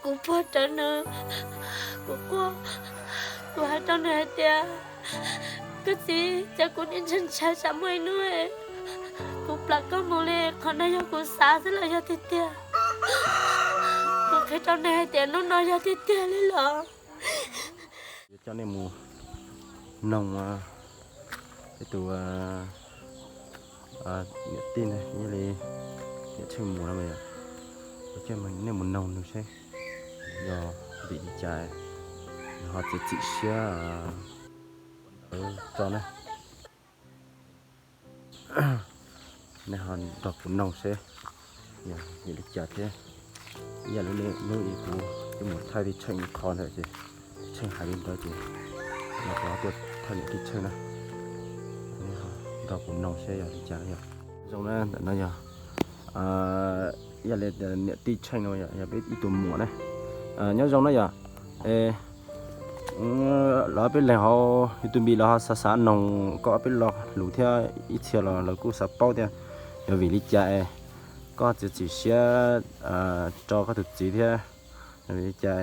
Kuv puag rawv nws, kuv quaj, kuv hais rau nws hais tias, koj txiv, cas kuv niaj ntshai ntshai tsam muaj ib hnub kuv plam koj mus li. Qhov no yog kuv xav xwb los yog tiag tiag? Kuv qhia rau nws hais tias hnub no yog tiag tiag li los. Yuav coj nej mus noog ib tus niam tij na, yog li niam Tsheej Muas no, yuav coj nej mus noog nws seb yog vim li cas nws ho txiav txim siab ua ntawd tso na. Nej ho nrog kuv noog seb yog vim li cas thiab. Ib yam li hnub ib kuv twb mus thaij Tij Tsheej ib qho ntawd ces Tij Tsheej hais li ntawd ces no kuv ho tuaj thaij niam Tij Tsheej na. Nej ho nrog kuv noog seb yog li cas na yog. Zoo na, ntawm no yog ib yam li niam Tij Tsheej no yog peb ib tug muam na. Nyob zoo na yog. Los peb leeg hauv YouTube los ho xav xav noog koj ob peb lo lus thiab ib txhia los lawv kuj xav paub thiab yog vim li cas koj txiav txim siab rau koj tus txiv thiab vim li cas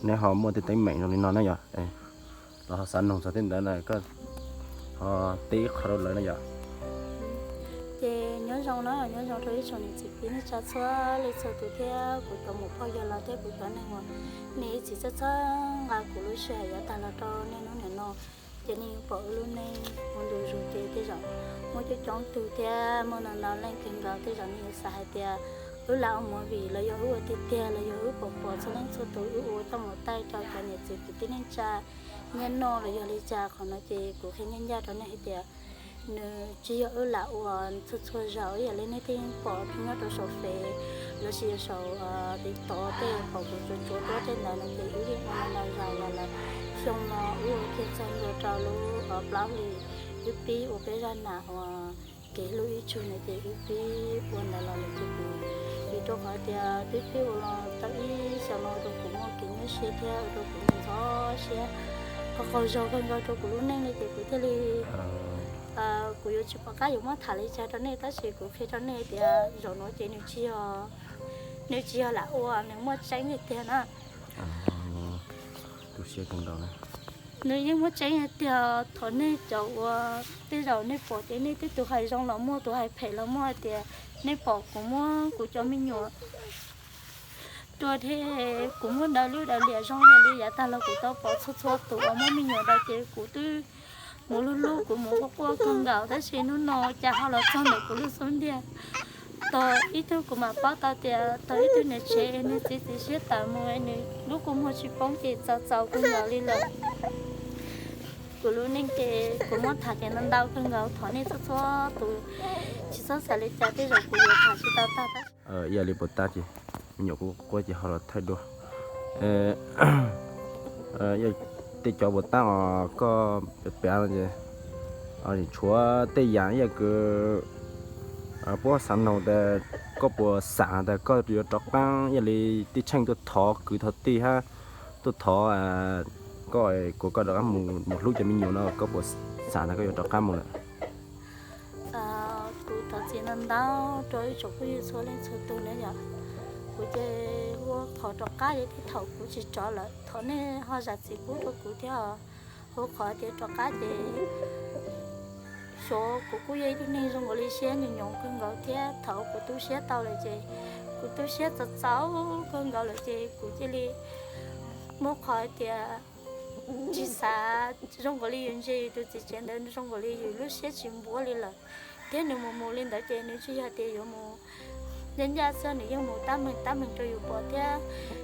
neb ho muaj tej teeb meem zoo li no na yog. Los ho xav noog txog tej ntawd na, koj ho teb ib qho rau lawv na yog. Ces nyob zoo na, nyob zoo rau ib tsoom niam txiv kwv tij neej tsa txhua leej txhua tus thiab kuv cov muam phauj yawg laus thiab kuv cov neeg uas nej ib txwm txhawb txhawb nqa kuv lub sij hawm yav tag los rau niaj hnub niam no. Ces nej yuav pom wb lub neej ua ntu zus ces tej zaum muaj coob coob tug thiab muaj ntau ntau leej kawg nkaus tej zaum nej yuav xav hais tias wb lam ua movie los yog wb ua tiag tiag los yog wb pom pom txhua leej txhua tus wb ua tau mus taij rau cov niam txiv kwv tij neej tsa nyiaj noj los yog li cas. Qhov no ces kuv qhia ncaj ncaj rau nej hais tias nws tsis yog wb lam ua txhua txhua zaus ib yam li nej tej yeej pom nyob rau saum Fev lossis yog saum TikTok tej pom kuv tsuav tsuav tuaj tej ntawd no ces wb yeej ua ntau zaus los lawm. Xyoo no wb ua kiag txog ntua rau lub plaub hlis, wb pib ua peb zaj nam uas kev hlub ib tsug no ces wb pib ua ntawd los lawm ces kuv, vim rau qhov tias twb pib ua los tau ib xyoos no rau kuv muaj kev nyuaj siab thiab ua rau kuv ntxhov siab, qaug qaug zog kawg nkaus rau kuv lub neej li ces kuv thiaj li, kuv yuav tsis pom qab yuav muab tham li cas rau nej tab sis kuv qhia rau nej tias zaum no ces nws tsis yog, nws tsis yog lam ua, nws muaj tseeb li tiag na. Nws yeej muaj tseeb hais tias thov nej cov uas tej zaum nej pom ces nej twb tus hais zoo los muaj, tus hais phem los muaj hais tias nej pom kuv muab kuv cov me nyuam rua thiab kuv muab daws lub daws liam zoo yam li yav tag los kuv tau pom txhua txhua tus uas muab me nyuam daws ces kuv twb mus hlub hlub, kuv mus quaj quaj kawg nkaus tab sis hnub no cas ho los txog ntawm kuv lub xub ntiag. Tau ib tug kuv mam paub tau tias tau ib tug niam tsev nws txiav txim siab tawm mus, nws lub kua muag tsis poob ces txaus txaus kawg nkaus li lawm. Kuv lub neej ces kuv muab tham tias ntau ntau kawg nkaus, thov nej txhua txhua tus tsis txhob xav li cas, tej zaum kuv yuav tham tsis tau tag. Ib yam li puas tab ces me nyuam kuv quaj ces ho los thaij dua. Tej cov puas tab os koj pev pev no ces tshuav tej yam ib yam kws puab xav noog tas koj puas xam tas koj yuav rov qaab ib yam li Tij Tsheej tuaj thov kwv thov tij hab tuaj thov koj, kuas koj rov qaab mus hlub cov me nyuam no koj puas xam tas koj yuav rov qaab mus lawm? Kuv thov txim ntau ntau rau ib tsoom phooj ywg txhua leej txhua tug na yom. Kuv ces ua qhov rov qab ces tej thaum kuv tsis rov lawm thov nej ho zam txim pub rau kuv thiab. Ua qhov tias rov qab ces xyov kuv kuj yog ib tug neeg zoo nkaus li siab nyoos nyoos kawg nkaus thiab, thaum kuv tu siab tau lawm ces kuv tu siab txaus txaus kawg nkaus lawm ces kuv cia li muab qhov tias tsis xav zoo nkaus li yus ntsia yus tus txiv tsev ntawd zoo nkaus li yus lub siab tsis npuab li lawm. Thiab nws mus mus li ntawd ces nws tsis yog tias yuav mus ncaj ncaj xwb, nws yeej mus tab meeg tab meeg rau yus pom thiab.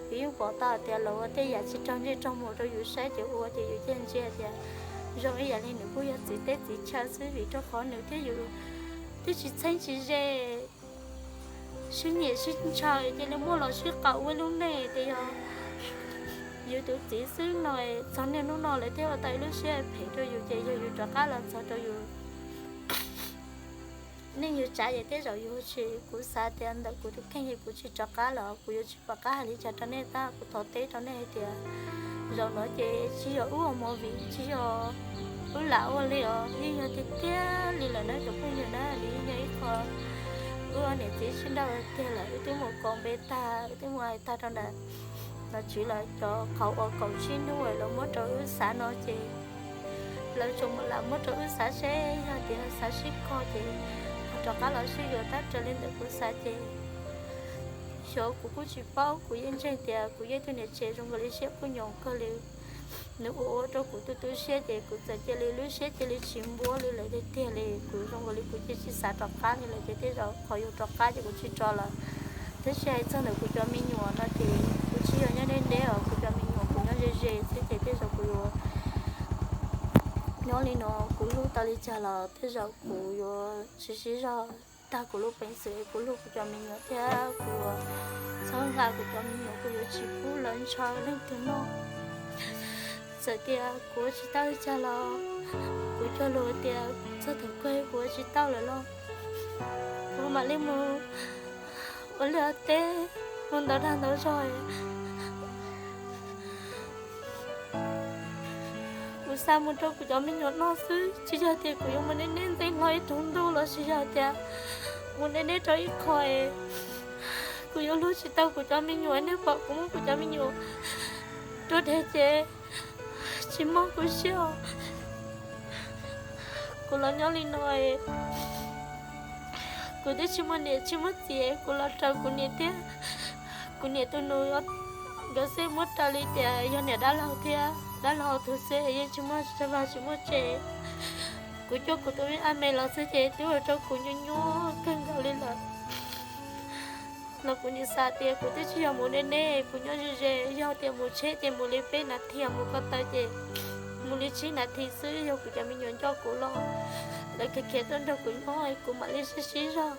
Yus yeej pom tau tias los ua tej yam tsis raug ntsej raug muag rau yus saib ces ua ces yus thiaj ntsia tias zoo ib yam li nws kuj yog txiv teb txiv chaw xwb vim rau qhov nws thiab yus twb tsis txheeb tsis ze, sib nyiam sib ntshaw cia li muaj los sib qawm ua lub neej tias yog yus tus txiv xwb no. Txog niaj hnub no lawv thiaj ua tau ib lub siab phem rau yus ces yog yus rov qab los txog rau yus neej yus tsav ces tej zaum yus tsis, kuv xav tias ntawm kuv tus kheej ces kuv tsis rov qab los kuv yuav tsis pom qab hais li cas rau nej tab kuv thov teb rau nej hais tias zaum no ces tsis yog wb ua movie, tsis yog wb lam ua li os, yeej yog tiag tiag li lawm na cov phooj ywg na, nws yeej yog ib qho wb niam txiv sib nrauj tiag lawm, wb twb mus kos npe tag, wb twb mus hais tag rau ntawm Los tsis lawm cov qhov uas kaum tsib hnub lawv muab rau wb xav no ces lawv tsuas lam muab rau wb xav seb yog tias xav sib kho ces ho rov qab los sib yuav tab raws li ntawm kuv xav ces xyov kuv kuj tsis paub, kuv yeej ntseeg tias kuv yog ib tug niam tsev zoo nkaus li siab kuj nyoos kawg li. Nws ua ua rau kuv tu tu siab ces kuv txawm cia li lub siab cia li tsis npuab li lawm tiag tiag li. Kuv zoo nkaus li kuv cia tsis xav rov qab li lawm ces tej zaum qhov yuav rov qab ces kuv tsis rov lawm. Tab sis hais txog ntawm kuv cov me nyuam no ces kuv tsis yog nyob deb deb os, kuv cov me nyuam kuv nyob ze ze xwb ces tej zaum kuv yuav nyob li no, kuv hlub tau li cas los tej zaum kuv yuav tsis sib zog tag kuv lub peev xwm kuv hlub kuv cov me nyuam thiab kuv yuav txhawb nqa kuv cov me nyuam, kuv yuav tsis pub lawv ntshaw leej twg noj. Txawm tias kuv ua tsis tau li cas los kuv cog lus tias txog thaum kawg kuv ua tsis tau lawm los kuv mam li mus ua liaj ua teb, mus ntau dag ntau zog. Kuv xav mus rau kuv cov me nyuam noj xwb, tsis yog tias kuv yuav mus neb neb ntxeev hlo ib tug ntuj los sis yog tias mus neb neb rau ib qho es kuv yuav hlub tsis tau kuv cov me nyuam, nej pom kuv muab kuv cov me nyuam rua deg ces tsis mob kuv siab os. Kuv los nyob li no es kuv twb tsis muaj niam tsis muaj txiv, kuv los raws kuv niam thiab kuv niam tus nus, nkawd xwb muab raws li tias yog niam dab laug thiab dab laug tus xwb, yeej tsis muaj tsav vag tsis muaj tsev. Kuv coj kuv tus me ab me los xwb ces twb ua rau kuv nyuaj nyuaj kawg nkaus li lawm. Los kuv nim xav tias kuv twb tsis yog mus neb neb, kuv nyob ze ze, yog tias mus tsheb ces mus li peb nas this, mus ko taw ces mus li tsib nas this xwb. Yog kuv cov me nyuam nco kuv los lawv khiav khiav tuaj nrog kuv nyob, kuv mam li sib sib zog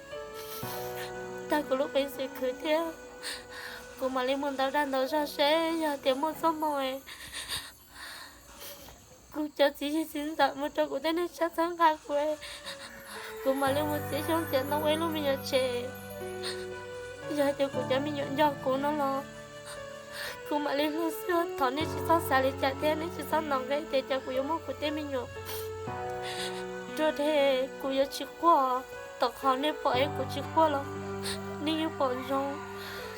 tag kuv lub peev xwm khwv thiab kuv mam li mus ntau dag ntau zog seb yog tias muaj txoj hmoo kuv cov txiv yig txiv ntxawm mus rau kuv tej neej tsa txhawb nqa kuv, kuv mam li mus txiav xyoob txiav ntoo ua ib lub me nyuam tsev. Yog tias kuv cov me nyuam nco kuv no los kuv mam li hlub xwb, thov nej tsis txhob xav li cas thiab nej tsis txhob ntaus nqe tias cas kuv yuav muab kuv tej me nyuam rua deg. Kuv yuav tsis quaj, tom qhov nej pom es kuv tsis quaj los nej yeej pom zoo.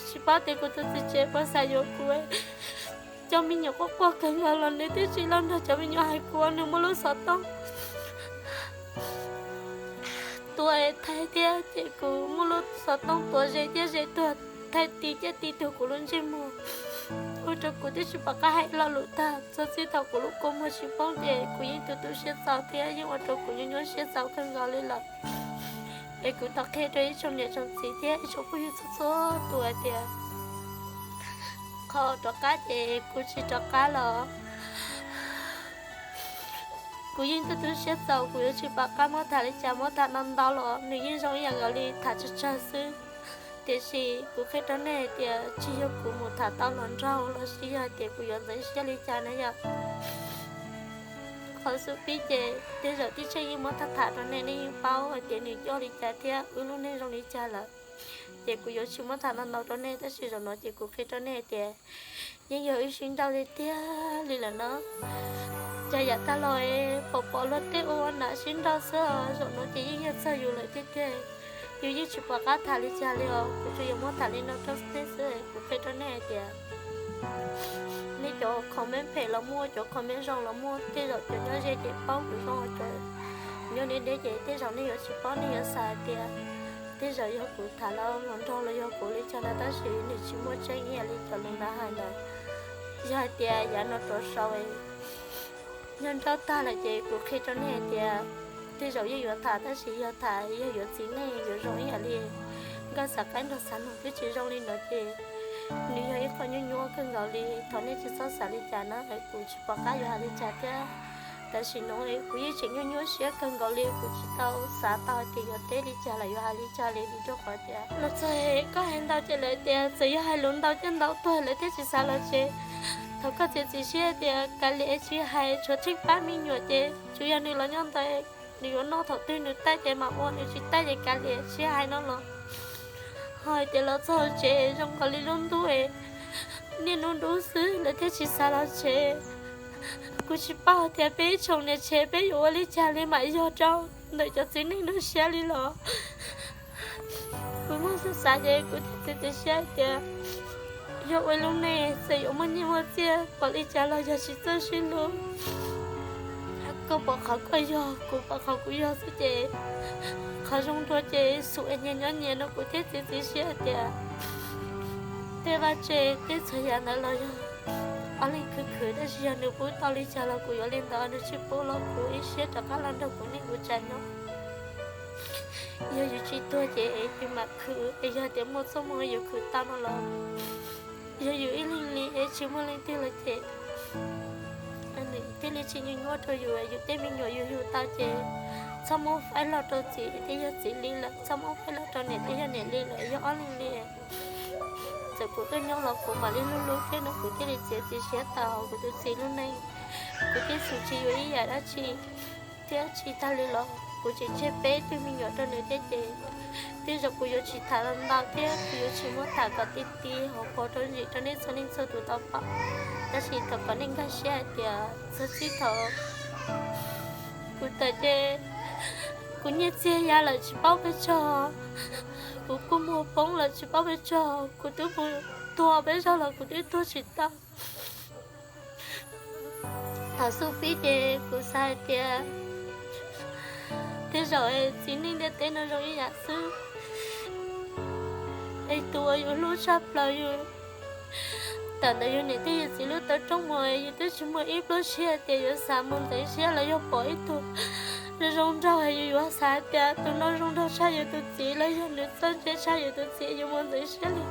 Tsis paub tias kuv tus txiv tsev puas xav yuav kuv. Cov me nyuam quaj quaj kawg nkaus los nws twb tsis los nrog cov me nyuam hais kuv, nws muaj lub xov tooj tua thaij thiab ces kuv muaj lub xov tooj tua ze thiab ze tuag, thaij ti thiab ti tuag kuv lub ntsej muag, ua rau kuv twb tsis pom qab hais lo lus tag. Txog txij thaum kuv lub kua muag tsis poob ces kuv yeej tu tu siab txaus thiab yeej ua rau kuv nyuaj nyuaj siab txaus kawg nkaus li lawm. Es kuv thov qhia rau ib tsoom niam tsoom txiv thiab ib tsoom phooj ywg txhua txhua tus hais tias qhov rov qab ces kuv tsis rov qab los. Kuv yeej tu tu siab txaus, kuv yuav tsis pom qab muab tham li cas, muab tham ntau ntau los nws yeej zoo ib yam nkaus li tham tsawg tsawg xwb. Tiam sis kuv qhia rau nej hais tias tsis yog kuv mus tham tau hluas nraug los sis yog hais tias kuv yuav ntxeev siab li cas na yom. Qhov xub pib ces tej zaum tib tseem yeej muab tham tham rau nej, nej yeej paub hais tias nws coj li cas thiab wb lub neej zoo li cas lawm. Ces kuv yuav tsis muab tham ntau ntau rau nej, tab sis zaum no ces kuv qhia rau nej hais tias yeej yog wb sib nrauj tiag tiag li lawm no. Cas yav tag los pom pom luag tej ua ua nam sib nrauj xwb, zaum no ces yeej yog txog yus lawm tiag tiag. Yus yeej tsis pom qab tham li cas li os, kuv tsuas yog muab tham li no rau nej xwb. Kuv qhia rau nej hais tias nej cov comment phem los muaj, cov comment zoo los muaj, tej zaum cov nyob ze ces paub kuv zoo, cov nyob deb deb ces tej zaum nej yuav tsis paub, nej yuav xav hais tias tej zaum yog kuv tham los hluas nraug los yog kuv li cas no, tab sis nws tsis muaj tseeb ib yam li cov lus ntawd hais ntawd. Yog hais tias yav no rov saud nyob nrauj tag lawm ces kuv qhia rau nej hais tias tej zaum yeej yuav tham, tab sis yog tham yog yuav txiv neej yuav zoo ib yam li nkauj xav qaib nraug xav noog twb tsis zoo li no ces nws yog ib qho nyuaj nyuaj kawg nkaus li. Thov nej tsis txhob xav li cas na, kuv tsis pom qab yuav hais li cas thiab. Tam sim no kuv yeej tseem nyuaj nyuaj siab kawg nkaus li, kuv tsis tau xav tau hais tias yuav teb li cas los yuav hais li cas li, vim rau qhov tias los txog koj hais ntau ces lawv tias txawm yog hais lus ntau coj ntau tuag lawv thiaj tsis xav los tsev. Thaum koj txiav txim siab tias kav liam tsis hais, tshuav tsheej pab me nyuam ces tsuas yog nws los nyob ntawd, nws yuav noj thaum twg nws taij ces mam ua, nws tsis taij ces kav liam tsis hais no los. Ho hais tias los txog tsev zoo nkaus li lub ntuj niaj hnub dub xwb lawv thiaj tsis xav los tsev. Kuv tsis paub tias peb ib tsoom niam tsev peb yuav ua li cas li mam yog rau ntawm cov txiv neej lub siab li los. Kuv muaj xav xav ces kuv thiaj txiav txim siab hais tias Yog ua lub neej txawm yuav muaj nyiaj muaj txiaj pom li cas los yog tsis txawj sib hlub. Koj pom qhov koj yog, kuv pom qhov kuv yog xwb ces qhov zoo dua ces xum nyias nyob nyias no kuv thiaj txiav txim siab hais tias tej vaj tse tej txhua yam ntawd los yog ob leeg khwv khwv, tab sis yog nws pub tau li cas los kuv yuav li ntawd, nws tsis pub los kuv ib siab rov qab los nrog kuv neej kuv tsav nyob. Yog yus tsis tuag ces yus mam khwv, es yog tias muaj txoj hmoo yus khwv tau no los yog yus ib leeg li es tsis muaj leej twg los ces nws thiaj li tsis nyuaj nyuaj rau yus. Yus tej me nyuam yus yug tau ces txhob muab faib log rau txiv thiab yog txiv li lawm, txhob muab faib log rau niam thiab yog niam li lawm, yog ob leeg li. Txawm kuv tuaj nyob los kuv mam li hlub hlub thiab no kuv thiaj li txiav txim siab tau kuv tus txiv lub neej. Kuv thiaj xum tsis yuav ib yam dab tsi thiab tsis tag li los kuv tseem tseg peb tug me nyuam rau nws thiab ces tej zaum kuv yuav tsis tham ntau thiab kuv yuav tsis muab tham kom ti ti hauv paus rau ntsis rau nej txhua leej txhua tus tau pom. Tab sis thov kom nej nkag siab hais tias txog txij thaum kuv tawm ces kuv nyiaj txiag ya lawm tsis paub pes tsawg, kuv kua muag poob lawm tsis paub pes tsawg, kuv twb mus tuag peb zaug los kuv twb tuag tsis tau. Thaum xub pib ces kuv xav hais tias tej zaum txiv neej ntiaj teb no zoo ib yam xwb. Es tus uas yus hlub tshaj plaws yus tawm ntawm yus niam thiab yus txiv lub taw rooj mus, yus twb tsis muaj ib pluab siab tias yus xav mus ntxeev siab los yog pom ib tug zoo zoo nraug, yus yuav xav hais tias tus no zoo nraug tshaj yus tus txiv los yog nws txawj ntse tshaj yus tus txiv, yus mus ntxeev siab li.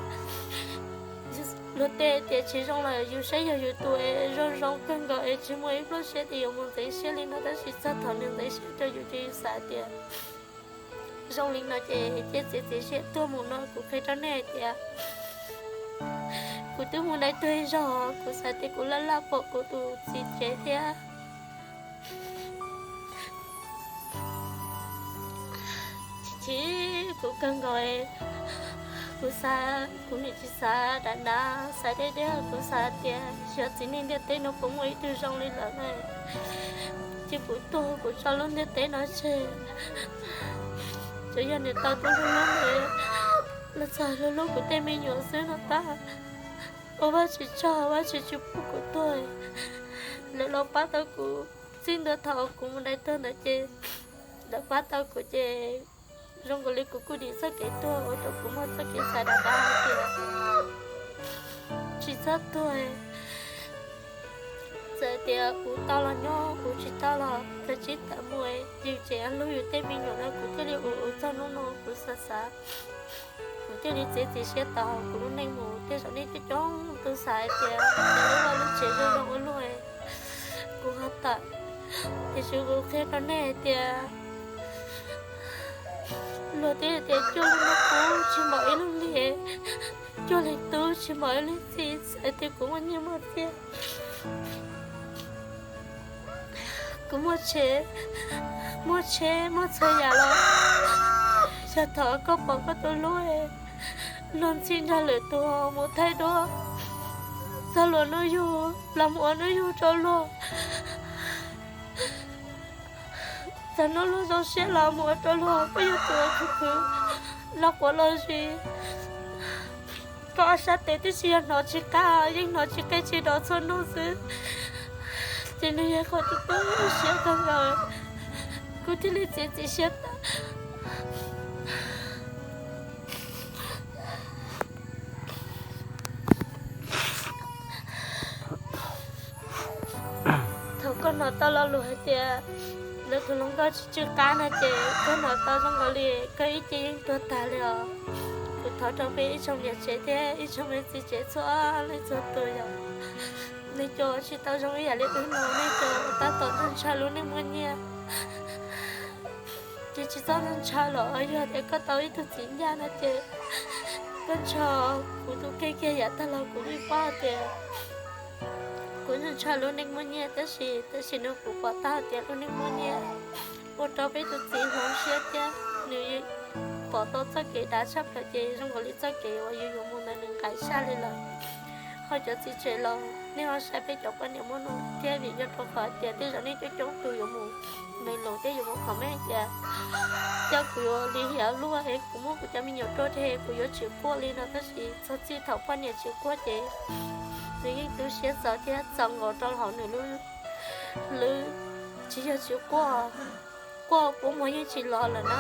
Luag tej tias tsis zoo los yus saib yog yus tus es zoo zoo kawg nkaus es tsis muaj ib pluab siab tias yuav mus ntxeev siab li no, tab sis txog thaum nws ntxeev siab rau yus ces yus xav tias zoo li no ces cia txiav txim siab tuag mus no. Kuv qhia rau nej hais tias kuv twb mus dai tuag ib zaug, kuv xav tias kuv laj laj pom kuv tus txiv tsev thiab chim chim kuv kawg nkaus. Kuv xav, kuv nim tsis xav dav dav, xav deb deb, kuv xav tias xyov txiv neej ntiaj teb no puas muaj ib tug zoo li lawm na. Ces kuv tuag kuv tso lub ntiaj teb no tseg, tsuas yog nws tau tub hlub hlub nws los txog hlub hlub kuv tej me nyuam xwb no tab ua Vajtswv tsaug, Vajtswv tsis pub kuv tuag. Lawv los pab tau kuv txij ntua thaum kuv mus dai tuag ntawd ces lawv pab tau kuv ces zoo nkaus li kuv kuj dim txoj kev tuag ua rau kuv muaj txoj kev xav dav dav hais tias tsis txhob tuag. Txawm tias kuv tau los nyob, kuv tsis tau los kav tsij tawm mus, yus tseem hlub yus tej me nyuam no, kuv thiaj li ua ua txog hnub no kuv xav xav, kuv thiaj li txiav txim siab tau kuv lub neej mus. Tej zaum nej coob coob tus xav hais tias lub vaj lub tsev zoo zoo ua luaj, kuv ho tawm. Tiam sis kuv qhia rau nej hais tias luag twb hais tias cuaj leeg noj qub tsis npaum ib leeg liag, cuaj leeg tub tsis npaum ib leeg txij. Txawm tias kuv muaj nyiaj muaj txiag, kuv muaj tsheb, muaj tsheb muaj txhua yam los yog thaum koj pom koj tus hlub luag ntxhi nrog lwm tus mus thaij duab, txog luag hnub yug los mus ua hnub yug rau luag, txog hnub luag zoo siab los mus ua rau luag, koj yog tus khwv khwv los quav los zis, koj ob sab tes twb tsis yog hnov tsis qab, yeej hnov tsis qe tsis dos txhua hnub xwb. Ces nws yog qhov tu tu siab kawg nkaus, kuv thiaj li txiav txim siab tawm. Thaum koj hnov tau lo lus hais tias lawv tus hluas nkauj tsis tsw qab no ces koj hnov tau zoo nkaus li koj ib ce yeej tuag tag li os. Kuv thov rau peb ib tsoom niam tsev thiab ib tsoom me txiv tsev txhua leej txhua tus yom, nej cov tsis tau zoo ib yam li wb no, nej cov tab tom ntshaw lub neej muaj nyiaj ces tsis txhob ntshaw los yog tias koj tau ib tug txiv ncaj no ces koj ntshaw. Kuv tus kheej kiag yav tag los kuv yeej paub tias kuv ntshaw lub neej muaj nyiaj, tab sis tam sim no kuv pom tau tias lub neej muaj nyiaj ua rau peb tus txiv hloov siab thiab nws pom tau txoj kev dav tshaj plaws ces zoo nkaus li txoj kev uas yus yuav mus ntawd nws nqaim saj li lawm. Ho cov txiv tsev los nej ho saib peb cov poj niam muaj no thiab, vim yog rau qhov tias tej zaum nej coob coob tus yuav mus nws los thiab yuav mus qhov me tias, yog kuv yuav li hiam luaj es kuv muab kuv cov me nyuam rau ces kuv yuav tsis quaj li no, tab sis txog txij thaum poj niam tsis quaj ces nws yeej tu siab txawv thiab txaus nkaus rau hauv nws lub hlwb, tsis yog tsis quaj, quaj kua muag yeej tsis los lawm na.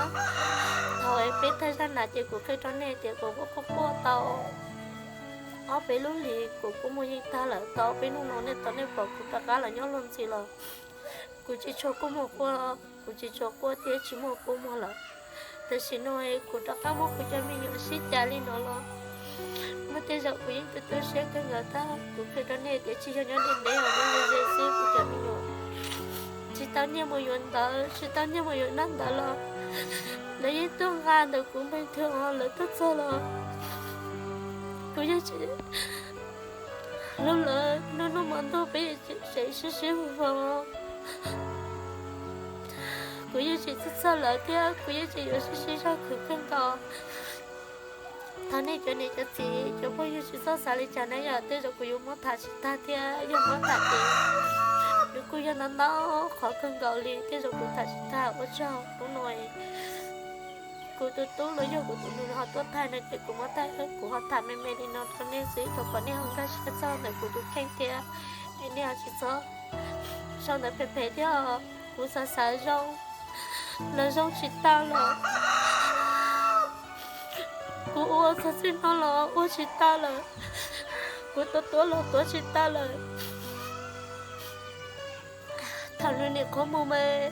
Thaum peb thaj zaj na ces kuv qhia rau nej tias kuv quaj quaj quaj tau ob peb lub hlis kuv kua muag yeej tag lawm, tau ob peb hnub no nej tau nej pom kuv rov qab los nyob luag ntxhi los kuv tsis tshua kua muag quaj, kuv tsis tshua quaj thiab tsis muaj kua muag lawm. Tam sim no kuv rov qab muab kuv cov me nyuam sib cav li no los muaj tej zaum kuv yeej tu tu siab kawg nkaus tag. Kuv qhia rau nej tias tsis yog nyob ntev ntev los nyob ze ze xwb kuv cov me nyuam, tsis tau nyiaj mus yuav ntawv, tsis tau nyiaj mus yuav noj ntawv los lawv yeej tuaj nqa ntawm kuv npeeg thwm os, lawv tuaj txog los kuv yeej tsis, lub lawv hnub hnub hmo ntuj peb yeej tseem sib sib hu hlo, kuv yeej tsis txhawj txhawj lawv thiab kuv yeej tsis yuav sib sib zog khwv kawg nkaus. Thov nej cov niam cov txiv cov phooj ywg tsis txhob xav li cas na yom, tej zaum kuv yuav muab tham tsis tag thiab yog muab tham ces nws kuj yog ntau ntau qhov kawg nkaus li, tej zaum kuv tham tsis tag ua tsaug hnub no kuv tus tub los yog kuv tus nus ho tuaj thaij no ces kuv muab thaij, kuv ho tham me me li no rau nej xwb, thov kom nej ho nkag siab txog ntawm kuv tus kheej thiab es nej ho tsis txhob sau ntawv phem phem thiab. Kuv xav xav zoo los zoo tsis tau lawm, kuv ua txog txij no los ua tsis tau lawm, kuv tuav tuav los tuav tsis tau lawm. Thaum nws nim qhuav mus mas,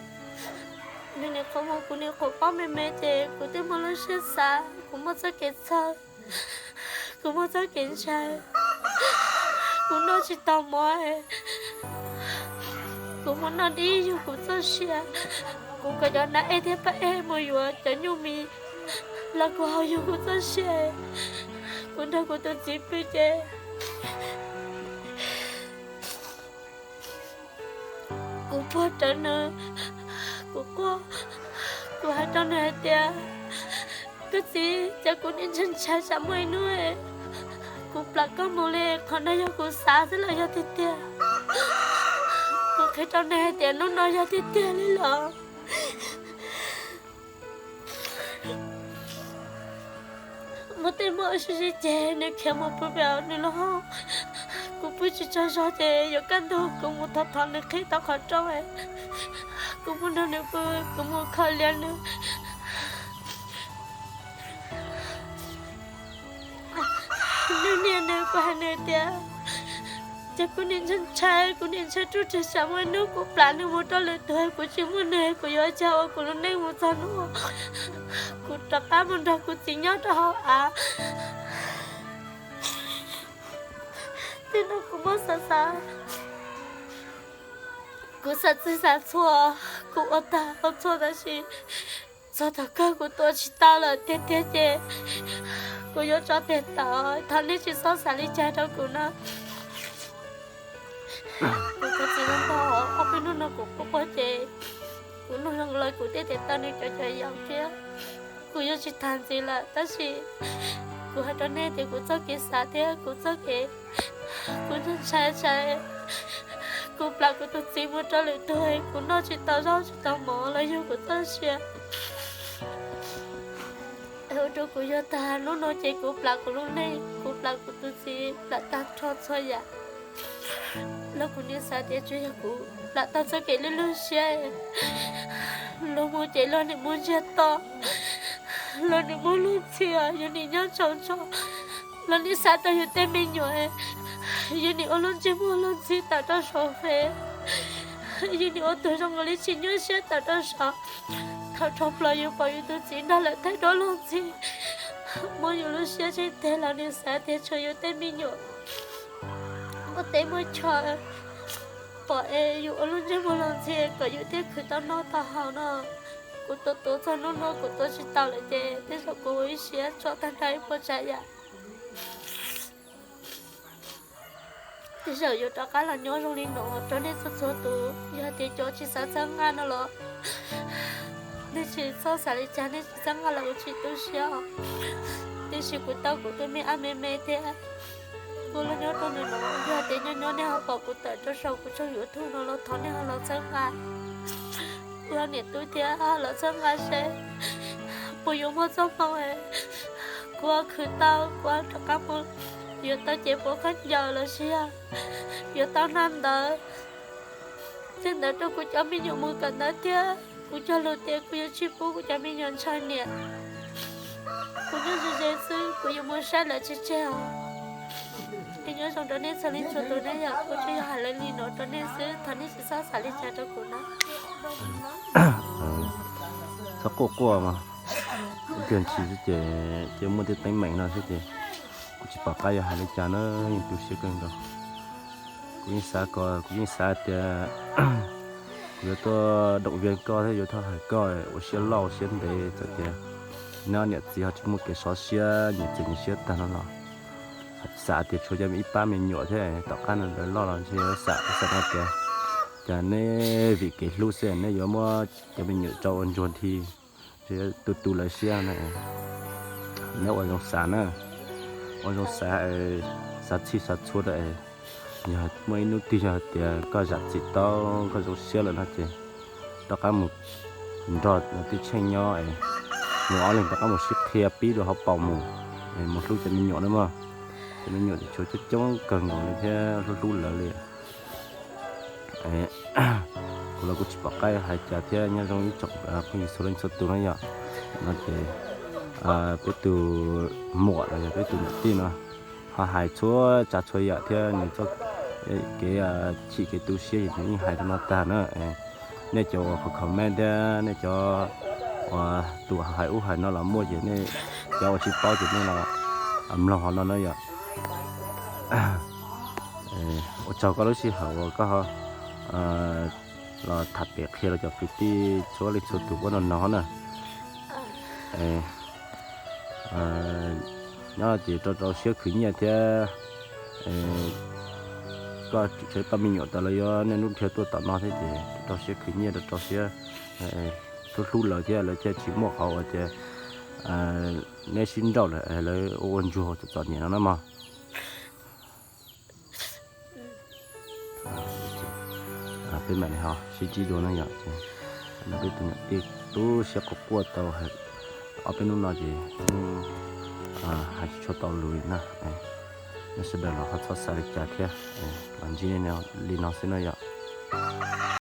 nws nim qhuav mus kuv nim qhuav paub me me ces kuv twb muaj lub siab xav, kuv muaj txoj kev txhawj, kuv muaj txoj kev ntshai, kuv noj tsis tau mov, kuv mus noj dib yug kuv txoj sia, kuv kom cov nas ej thiab paj ej mus yuav cov nyuj mis los kuv haus yug kuv txoj sia, kuv nrog kuv tus txiv pw ces kuv puag rawv nws, kuv quaj, kuv hais rau nws hais tias, koj txiv, cas kuv nim ntshai ntshai tsam muaj ib hnub kuv plam koj mus li, qhov no yog kuv xav xwb los yog tiag tiag? Kuv qhia rau nws hais tias hnub no yog tiag tiag li los. Muaj tej muaj sib sib ceg nws khiav mus pw pem nws lub hauv, kuv pw tsis tsaug zog ces yuav kaj ntug kuv mus thov thov nws qhib tau qhov rooj, kuv mus nrog nws pw, kuv mus kho lias nws. Nws niam nws, kuv hais nws tias, ces kuv nim ntshai ntshai, kuv nim ntshai ruj rwg tsam muaj ib hnub kuv plam nws mus rau lwm tus, kuv tsis muaj nws kuv yuav ua cas ua kuv lub neej mus txog hnub kuv rov qab mus nrog kuv txiv nyob rau hauv av. Tej no kuv muab xav xav, kuv xav txij xav txhua, kuv ua tag ua txhua tab sis txog thaum kawg kuv tuav tsis tau lawm tiag tiag ces kuv yuav tso tes tawm, thov nej tsis txhob xav li cas rau kuv na. Kuv tus txiv no tau ob peb hnub no kuv quaj quaj ces kuv nug zoo lawm kuv thiaj tias tau nws cov cov yau thiab. Kuv yuav tsis tham ntxiv lawm tab sis kuv hais rau nej tias kuv txoj kev xav thiab kuv txoj kev, kuv ntshai ntshai, kuv plam kuv tus txiv mus rau lwm tus, kuv noj tsis tau zaub tsis tau mov los yog kuv txoj sia. Ua rau kuv yuag tag hnub no ces kuv plam kuv lub neej, kuv plam kuv tus txiv, plam tag nrho txhua yam. Los kuv nim xav tias tsuas yog kuv plam tau txoj kev lwj lwj siab. Luag mus ces luag nim mus ntsiag to, luag nim muaj luag ntxhi, yus nim nyob tsaus ntsho, luag nim xav rau yus tej me nyuam, yus nim ua luag ntsej muag luag ntxhi tawm rau saum fev. Yus nim ua tus zoo nkaus li tsis nyuaj siab tawm rau saum. Thaum dhau plaws yus pom yus tus txiv nrog lawv thaij duab luag ntxhi, muab yus lub siab tseg teg los nim xav tias tshuav yus tej me nyuam muaj teb muaj chaw pom es yus ua luag ntsej muag luag ntxhi kom yus thiaj khwv tau noj tau haus no. Kuv tuav tuav txog hnub no kuv tuav tsis tau lawm ces tej zaum kuv ua ib siab tso tag nrho ib puas tsav yam. Tej zaum yuav rov qab los nyob zoo li no rau nej txhua txhua tus. Yog tias cov tsis xav txhawb nqa no los nej tsis txhob xav li cas, nej tsis txhawb nqa los kuv tsis tu siab. Tiam sis kuv tau kuv tus me ab me me thiab, kuv Los nyob rau ntawm no, yog tias nyob nyob nej ho pom kuv tawm rau saum kuv tshooj YouTube no los thov nej ho los txhawb nqa kuv niam tub thiab ho los txhawb nqa seb puas yuav muaj txoj hmoo kuv ho khwv tau, kuv ho rov qab mus yuav tau cev puav khaub ncaws los sis yog yuav tau nag ntawd tej ntawd rau kuv cov me nyuam mus kawm ntawv thiab. Kuv cog lus tias kuv yuav tsis pub kuv cov me nyuam ntshaw niam. Kuv nyob ze ze xwb, kuv yuav mus saib lawv tseg tseg os. Es nyob zoo rau nej txhua leej txhua tus na yom, kuv tsuas yog hais li no rau nej xwb, thov nej tsis txhob xav li cas rau kuv na. Txhob quaj quaj mas, ib pliag ntshis xwb ces cia muaj tej teeb meem no xwb ces kuv tsis pom qab yuav hais li cas na, yeej tu siab kawg nkaus. Kuv yeej xav ko, kuv yeej xav tias kuv yuav tuaj động viên koj thiab yuav tuaj hais koj ua siab loj ua siab ntev, txawm tias neb niam txiv ho tsis muaj kev sov siab, nyias txiv nyias siab tag no los xav tias tshuav cov ib pab me nyuam thiab, tom qab no lawv loj los ntshe xav xav no tias cas neb vim kev hlub xwb neb yuav muab cov me nyuam rau ua ntsuag dhi, tu tu lawv siab na. Neb ua zoo xav na, ua zoo xav, xav txhij xav txhua rau es yog muaj ib hnub twg yog hais tias koj zam txim tau, koj zoo siab lawm no ces rov qab mus nrog tej tsheej nyob es mus ob leeg rov qab mus sib qhia pib dua hauv paus mus, mus hlub cov me nyuam na mog. Cov me nyuam ces tshuav coob coob kawg nkaus li thiab hlub hlub lawv li. Kuv los kuv tsis pom qab hais cas thiab, nyob zoo ib tsoom phooj ywg txhua leej txhua tus na yom. No ces peb tus muam los yog peb tus niam tij no ho hais txhua tsav txhua yam thiab nws txoj kev chim kev tu siab ces nws yeej hais rau no tag na. Nej cov uas comment thiab nej cov uas tus hais ub hais no los muaj ces nej cov uas tsis paub ces nej los mloog hauv no na yom. Ua tsaug koj lub sij hawm uas koj los tham pem qhia rau cov kwv tij txhua leej txhua tus ua no no na. Nyob ces rau rau siab khwv nyiaj thiab koj tseem tshuav ib pab me nyuam tas los yuav niaj hnub dhia tuaj tom no thiab ces rau siab khwv nyiaj, rau rau siab hlub hlub lawv thiab lawv thiaj tsis muaj qhov uas tias neb sib nrauj lawm lawv ua ua ntsuag txom txom nyem no na mog. Peb mam li ho sib ntsib dua na yom. No peb tus niam tij tu siab quaj quaj tau ob peb hnub no ces hais tsis tshua tau lus li na. Nej sawv daws los ho txhob xav li cas thiab, los ntsib li no xwb na yom.